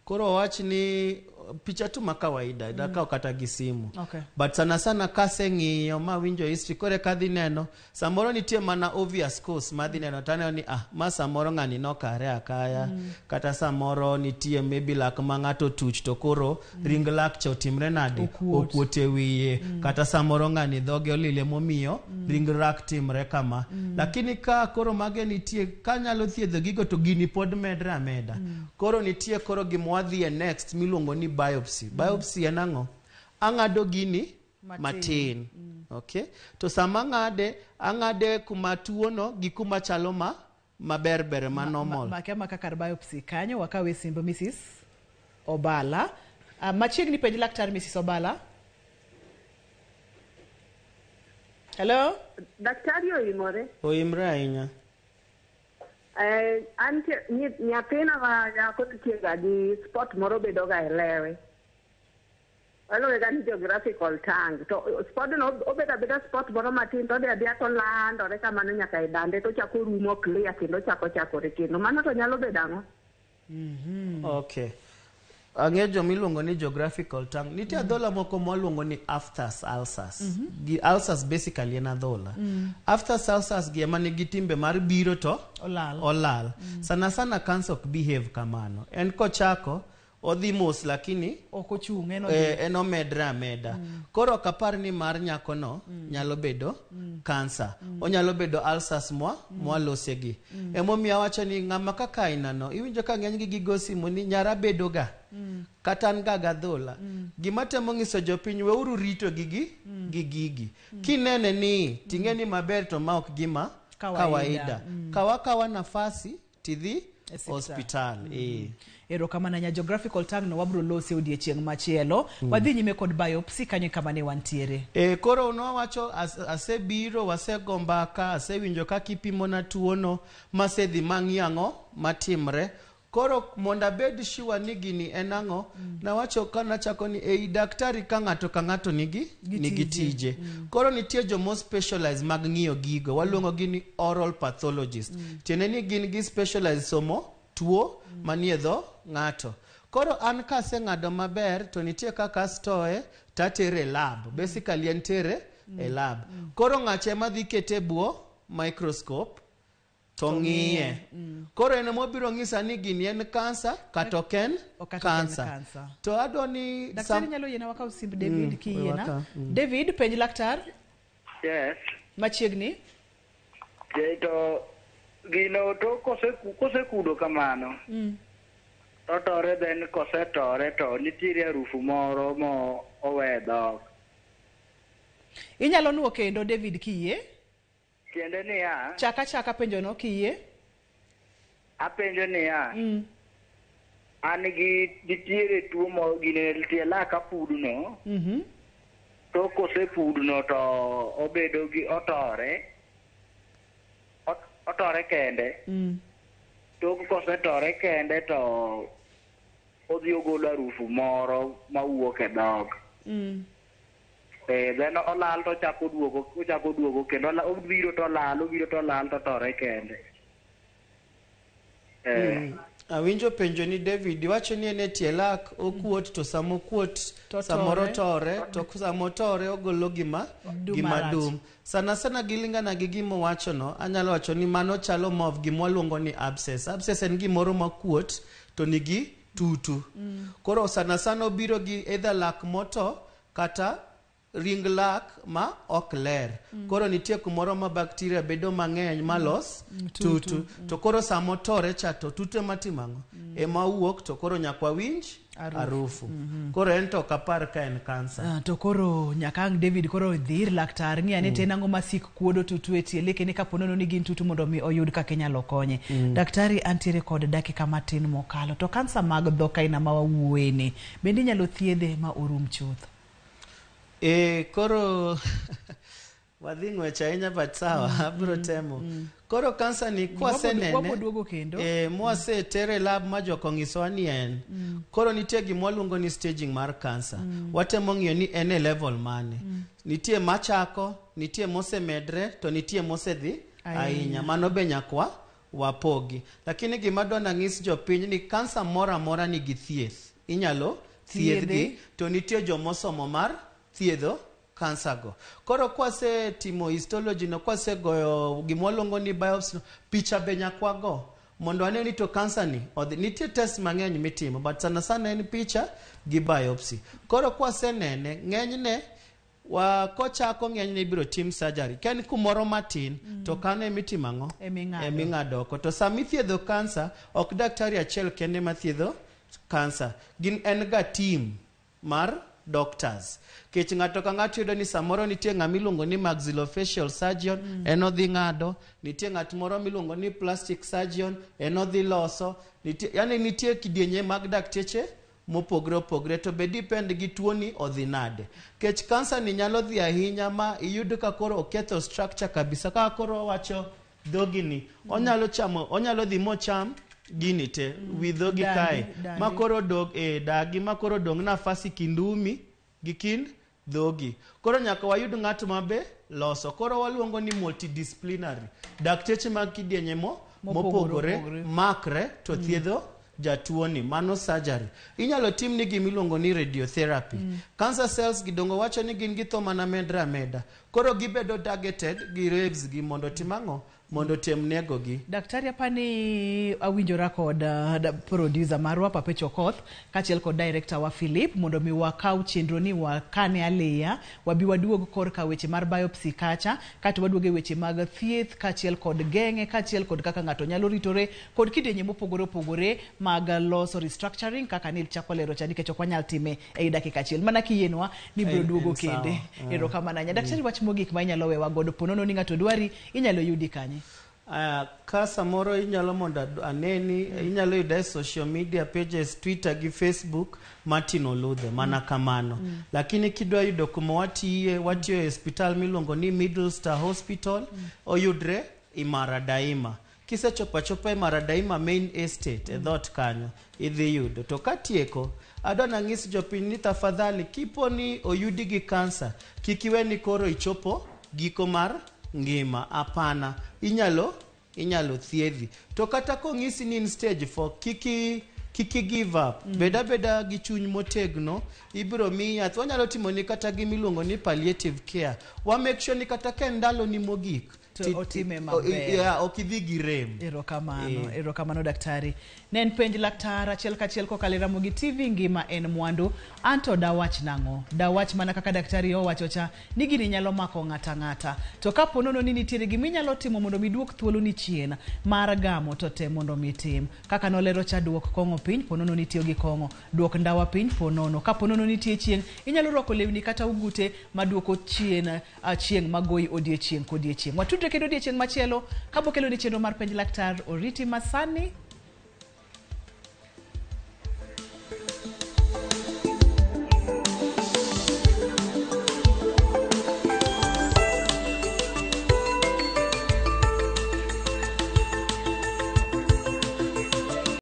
Koro wach ni picha tu ma kawaida, dakaw kata gi simu. But sana sana kaseng'iyo mawinjo history, koro eka adhi neno, samoro nitie mana obvious cause madhi neno taneno ni ah, ma samoro ng'ani nokare akaya, kata samoro nitie maybe lak ma ng'ato otuch to koro ring lak cha otimre nade? Okuot. Okuot e wiye. Kata samoro ng'ani dhoge olil emomiyo ring lak timre kama. Lakini ka koro mage nitie, kanyalo thiedho gigo to gini pod medre ameda. Koro nitie koro gima wadhiye next miluongo ni biopsy. Biopsy en ang'o? Ang'ado gini Matin. matin. Okay? To sama ang'ade, ang'ade kuma tuo no gi kuma chalo ma maber ber ma normal. Make amaka kar biopsy kanyo wakawe simb Mrs. Obala. Machiegni penj laktar Mrs. Obala. Hello? Daktari oimore. Oimre ahinya. Eh, antie nyathina ma nyako nitie ga gi spot moro bedo ga e lewe. Waluonge ga ni geographical tongue. To spot no obedo abeda spot moro matin to odhi adhiya to landore kamano nyaka e dande to ochako rumo clear kendo ochako chakore kendo. Mano to nyalo bedo ang'o? Okay. Ang'eyo joma iluongo ni geographical tongue. Nitie adhola moko mwaluongo ni aphthous ulcers. Gi ulcers basically en adhola. Aphthous ulcers gi ema nigi timbe mar biro to Olal. olal. Sana sana cancer ok behave kamano. En kochako odhi mos lakini Ok ochung' en odhi. En omedre ameda. Koro ok apar ni mar nyakono nyalo bedo cancer. Onyalo bedo ulcers mwa mwalosegi. Emomiyo awacho ni ng'ama kaka ainano, iwinjo ka ng'eny gi gigo simu ni nyara bedo ga. Kata an ga gadhola. Gima temo nyiso jopiny weuru rito gigi gi gigi. Kinene ni ting'e ni maber to ma ok gima Kawaida. kawaida. Kawa kawa nafasi tidhi E siptal. hospital. Erokamano nya geographical tongue no wabro lose odiechieng' machielo. Wadhi nyime kod biopsy kanyo e kama ne wantiere. E, koro nwawacho asebiro wasego mbaka asewinjo kaka ipimona tuono masedhi mang'iyo ang'o matimre koro mondo abed sure ni gini en ang'o nawacho ka nachako ni ei daktari ka ng'ato ka ng'ato nigi Gi nigi tije. tije koro nitie jomo specialize mag ng'iyo gigo waluongo gi ni oral pathologist tiende ni gin gi specialize somo tuo manie dho ng'ato koro an kaseng'ado maber to nitie kaka astoe tatere e lab basically en tere e lab koro ng'acha ema dhi kete e bwo microscope to ng'iye koro en emobiro ng'isa ni gini en kansa kata ok en Ok kata ok en kansa cancer. to adwa ni Daktari nyalo yiena wakaw simb David kiyiena. wakaw, David penj laktar Yes. machiegni. Je, to gino to kosekudo kamano to tore then kosetore to nitiere harufu moro mo owe e dhok. Inyalo nuo kendo David kiyie. Tiende niya, Chaka chaka penjo no kiyie. apenjo niya, an gi nitiere tuo mo gine tie laka pudno to kosepudno to obedo gi otore otore kende tok kosetore kende to odhi ogolo harufu moro mawuok e dhok. Eh, then olal to ochako duogo ochako duogo kendo obiro to olal obiro to olal to tore kende. Eh, Awinjo penjo ni David iwacho ni en e tie lak okuot to sama okuot To samoro tore. tore to sama otore ogolo gima Dum gima marach. dum sana sana gilingana gi gima owachono anyalo wacho ni mano chalo mov gima waluongo ni abscess abscess en gimoro makuot to nigi tutu koro sana sana obiro gi either lak moto kata ring lak ma ok ler. Koro nitie kumoro ma bacteria bedo mang'eny malos tutu. tutu. To koro samotore cha to tutu ema timo ang'o? Ema wuok to koro nyaka wawinj Harufu. harufu. Koro en to ok apar ka en kansa. To koro nyaka ang' David koro dhi ir laktar ng'i ane to en ang'o masik kuodo tutu e tie lekene kapo nono ni gin tutu mondo mi oyud kaka inyalo konye. Daktari antiere kod dakika matin mokalo to kansa mag dhok aina ma wawuoye ni bende inyalo thiedhe ma orum chuth? Koro wadhi ng'wech ahinya but sawa, abiro temo. Koro kansa ni kwasenene Wabo duogo kendo. Mwasetere e lab ma jok ong'isowa ni en. Koro nitie gima waluongo ni staging mar kansa. Watemo ng'iyo ni en e level mane. Nitie machako, nitie mosemedre, to nitie mosedhi Ahinya. ahinya. Mano be nyaka wapogi. Lakini gima adwa nang'is jopiny ni kansa moro amora nigi thieth. Inyalo thiedhgi Thiedhe. to nitie jomosomo mar thiedho kansa go. Koro kwasetimo histology no, kwasegoyo gima waluongo ni biopsy no, picha be nyaka wago mondo wane ni to kansa ni odhi. Nitie test mang'eny mitimo but sana sana en picha gi biopsy. Koro kwasenene, ng'enyne wa kochako ng'enyne ibiro tim surgery. Ka en kumoro matin to kano emitimo ang'o? Eming'ado. Eming'ado oko. To sama ithiedho kansa, ok daktari achiel kende mathiedho kansa. Gin en ga team mar doctors. Kech ng'ato ka ng'ato yudo ni samoro nitie ng'ama iluongo ni maxillofacial surgeon, en odhi ng'ado, nitie ng'at moro miluongo ni plastic surgeon, en odhi loso, nitie, yani nitie kidienje mag dakteche mopogre opogre to be depend gi tuoni odhi nade. Kech kansa ni nyalo dhi ahinya ma iyud ka koro oketho structure kabisa, kaka koro wawacho dhogi ni, onyalo chamo, onyalo dhi mocham gini te, wi dhogi Dagi, kae, dagi. ma koro dog, dagi, ma koro dong nafasi kind umi gi kind dhogi. Koro nyaka wayud ng'at ma be loso. Koro waluongo ni multidisciplinary. Dakteche mag kidienje mo Mopogore mopogore opogore. makre to thiedho jatuoni, mano surgery. Inyalo tim ni gima iluongo ni radiotherapy. Cancer cells gidongo wacho ni gin githo mana medre ameda. Koro gibedo targeted gi rays gi mondo tim ang'o? Mondo tem nego gi. Daktari apani awinjora kod producer marwa Papecho Okoth kaachiel kod director wa Philip mondo mi wakaw chenro ni wakane aliya wabi waduog korka weche mar biopsy kacha kato waduogo e weche mag thieth kaachiel kod geng'e kaachiel kod kaka ng'ato nyalo ritore kod kidienje mopogore opogore mag loso restructuring kaka ni chako lero cha nikech ok wanyal time ei dakika achiel mana kiyienwa ni biro duogo En sawa. kende. Erokamano ahinya. Daktari, wach mogik ma inyalo wewa godo ponono ni ng'ato dwari inyalo yudi kanye? Ka samoro inyalo mondo aneni, inyalo yuda e social media pages, Twitter gi Facebook, Martin Oludhe, mana kamano. Lakini kidwa yudo kuma watiye, watiyo e hospital miluongo ni Middle Star Hospital, oyudre Imara Daima. Kisechopo achopa Imara Daima main estate e dhoot kanyo, idhi yudo. To katieko, adwa nang'is jopiny ni tafadhali kipo ni oyudi gi kansa, kik iwe ni koro ichopo giko mar ngima. Hapana, inyalo thiedhi. To kata kong'isi ni in stage 4, kiki give up. Bed abeda gi chuny motegno, ibiro miyi yath. Wanyalo timoni kata gimiluongo ni palliative care. Wa make sure ni kata ka en ndaloni mogik, To otime maber. Yeah, ok idhi gi rem. Erokamano, erokamano daktari. Ne en penj laktar achiel kachiel kokalo e Ramogi TV, ngima en mwandu. Anto dawach nang'o? Dawach mana kaka daktari owacho cha ni gini nyalo mako ng'ata ng'ata. To kapo nono ni nitiere gima inyalo timo mondo mi duok thuolo ni chien mar gamo to tem mondo mi tim. Kaka nolero cha, duok kong'o piny, po nono ni itiyo gi kong'o. Duok ndawa piny, po nono. Kapo nono nitie chieng', inyalo rwako lewni kata ugute maduoko chien chieng' magoyi odiechieng' kodiechieng'. Watudre kendo odiechieng' machielo kabokelo ni chenro mar penj laktar. Oriti masani.